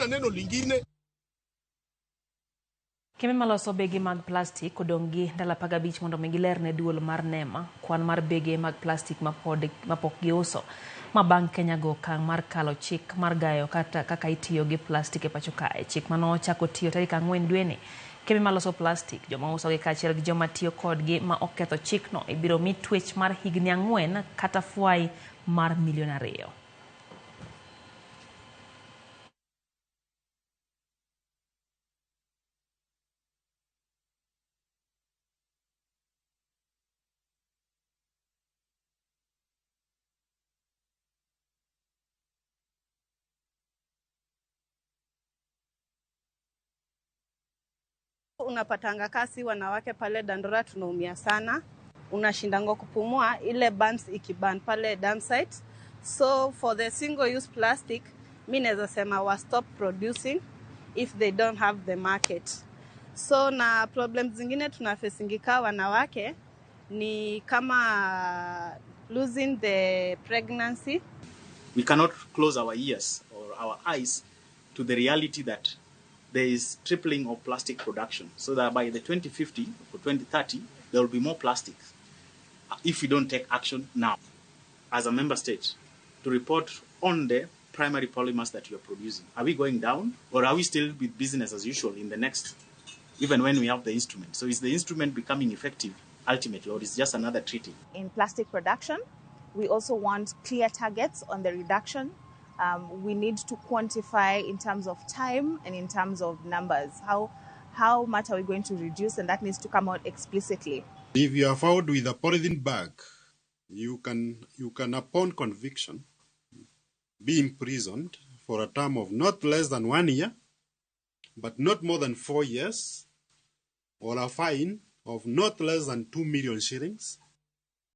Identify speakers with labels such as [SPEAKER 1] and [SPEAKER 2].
[SPEAKER 1] Hakuna neno lingine.
[SPEAKER 2] Kembe maloso bege mag plastik odong' gi ndalo 15 mondo mi giler ne duol mar NEMA kwan mar bege mag plastik mapok giuso. Ma bang' Kenya go okang' mar kalo chik mar gayo kata kaka itiyo gi plastik e pacho kae. Chik manochako tiyo tarik 4 dweni. Kembe maloso plastik, joma usogi kaachiel gi joma tiyo kodgi ma oketho chikno ibiro mi twech mar higni 4 kata fwai mar milion 2.
[SPEAKER 3] Unapatanga kasi wanawake pale Dandora tunaumia sana, unashindango kupumua ile burns ikiban pale dump site. So for the single use plastic, mi naweza sema wa stop producing if they don't have the market. So na problems zingine tunafesingika wanawake ni kama losing the pregnancy.
[SPEAKER 4] We cannot close our ears or our eyes to the reality that there is tripling of plastic production, so that by the 2050 or 2030, there will be more plastic if we don't take action now as a member state to report on the primary polymers that you are producing. Are we going down, or are we still with business as usual in the next, even when we have the instrument? So is the instrument becoming effective ultimately, or is just another treaty?
[SPEAKER 5] In plastic production, we also want clear targets on the reduction. We need to quantify in terms of time and in terms of numbers. How much are we going to reduce? And that needs to come out explicitly.
[SPEAKER 6] If you are found with a polythene bag, you can upon conviction, be imprisoned for a term of not less than 1 year, but not more than 4 years, or a fine of not less than 2 million shillings.